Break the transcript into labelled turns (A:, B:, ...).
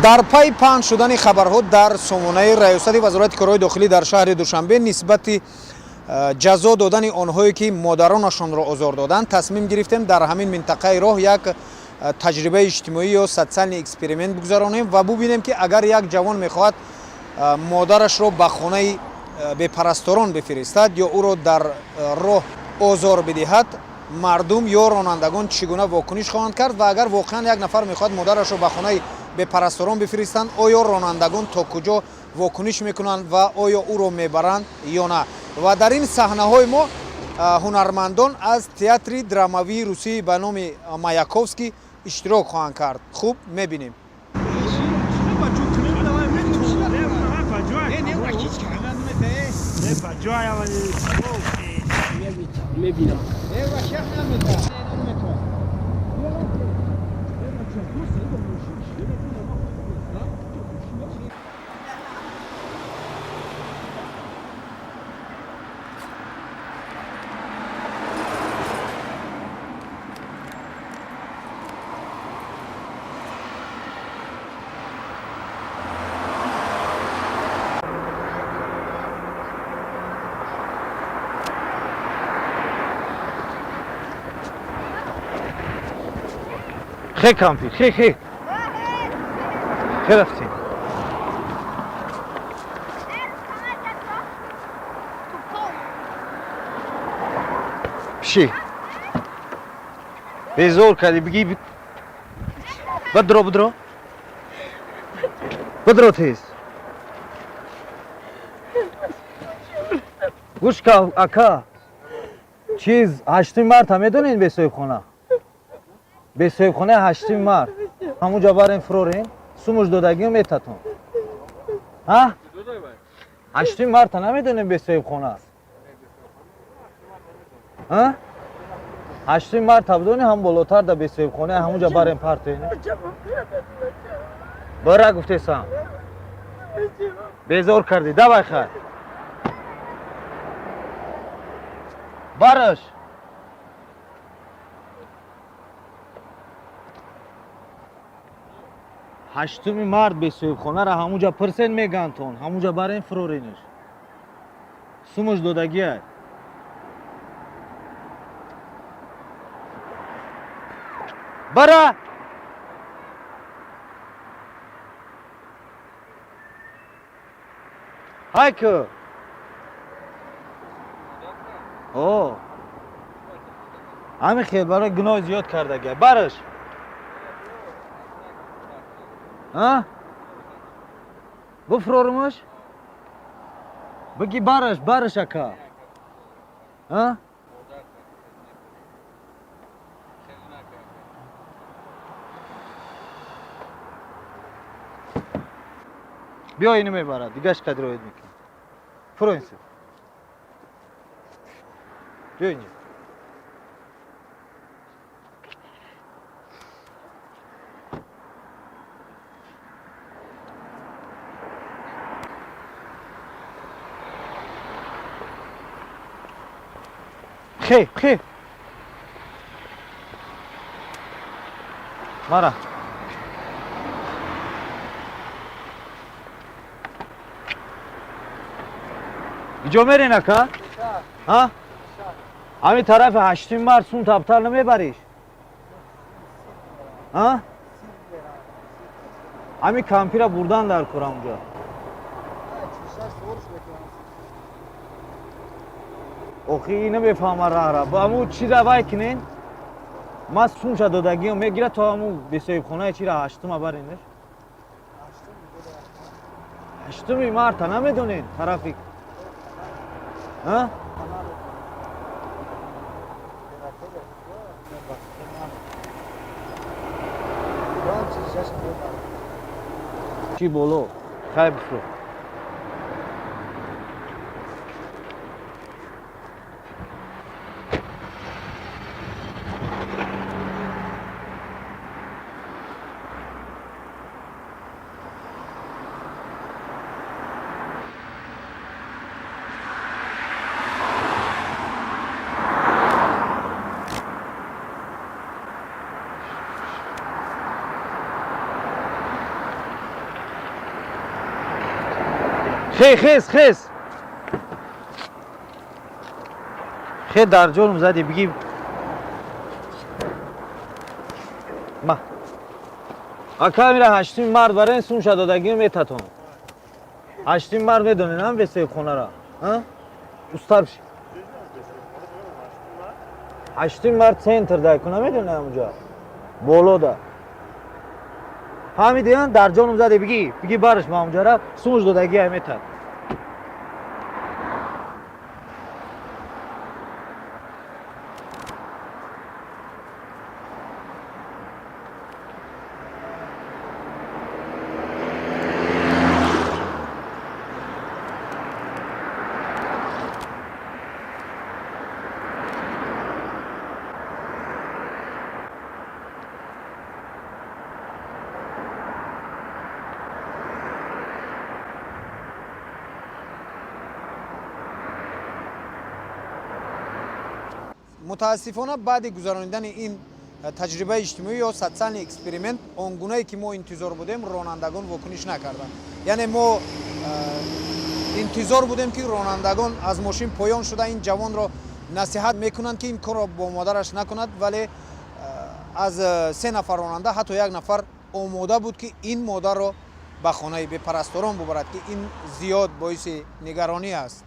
A: Дар пайи паҳн шудани хабарҳо дар сомонаи раёсати вазорати корҳои дохилӣ дар шаҳри Душанбе нисбати ҷазо додани онҳое, ки модаронашонро озор доданд, тасмим гирифтем дар ҳамин минтақаи роҳ як таҷрибаи иҷтимоӣ ё социальный эксперимент бигузаронем ва бубинем, ки агар як ҷавон мехоҳад модарашро ба хонаи бепарасторон бифиристад ё ӯро дар роҳ озор бидиҳад, мардум ё ронандагон чӣ гуна вокуниш хоҳанд кард ва агар воқеан як нафар мехоҳад модарашро ба хонаи бепарасторон бифиристанд, оё ронандагон то куҷо вокуниш мекунанд ва оё ӯро мебаранд ё на. Ва дар ин саҳнаҳои мо ҳунармандон аз театри драмавии русӣ ба номи Маяковский иштирок хоҳанд кард. Хуб, мебинем.
B: Мебинам.
C: Хе, кампир, хе, хе, хе, рафтем. Пши, безор кардӣ. Биги, бидро, бидро, бидро, тез. Гӯш ка, ака, чиз, 8-уми марта медонед, бесоҳибхона, бесоҳибхонаи 8-уми март, ҳамунҷо барем, фурорем, сумуш додагиё метатон. Ҳа, 8-уми марта намедонем бесоҳибхона аст? Ҳа, 8-уми марта бидонӣ, ҳам болотар да бесоҳибхонаи, ҳамунҷо барем, партоем. Бара, гуфтесам, безор кардӣ. Давай, хай, бараш. 8-уми март бесоҳибхонара ҳамунҷа пирсен, мегантон, ҳамунҷа барем, фурорениш, сумуш додагиай. Бара. Ҳайку, о ҳамин хел барои гуноҳи зиёд кардагиай, бараш. А? Буфрорумаш? Биги, бараш, бараш, ака. А? Биё, ину мебарад, дигаш қадроид мекунӣ. Фуроинси. Биё инҷо. Хе, хе. Мара. Иҷо мерен, ака? Ҳа? Ҳамин тарафи 8-уми март сум таптар намебариш? Ҳа? Ҳамин кампира бурдан дар кор ҳамунҷо. Охи, намефаҳма раҳра. Ба ҳамун чиза вай кинен? Ман сумша додагиам мегира, то ҳамун бесоҳибхонаи чира 8-ума баренеш. 8-уми марта намедонед тарафи? Ҳа? Чӣ боло? Хай, бифро. Хе, хез, хез. Хе, дар ҷонум зади, биги. Ма. Ака, мира ҳаштуми март барен, сумша додагиё метатон. Ҳаштуми март медонен, ам бесоҳибхонара? А? Устар биши. Ҳаштуми март центр дай куна, медонӣ, ҳамуҷа? Боло да. Фаҳмидӣ, дар ҷонум заде, биги, биги барш ма ҳамуҷара, сумуш додагиа метат.
A: Мутаассифона, баъди гузаронидани ин таҷрибаи иҷтимоӣ ё социальный эксперимент, он гунае ки мо интизор будем, ронандагон вокуниш накарданд. Яъне мо интизор будем, ки ронандагон аз мошин поён шуда, ин ҷавонро насиҳат мекунанд, ки ин корро бо модараш накунад, вале аз се нафар ронанда ҳатто як нафар омода буд, ки ин модарро ба хонаи бепарасторон бубарад, ки ин зиёд боиси нигаронӣ аст.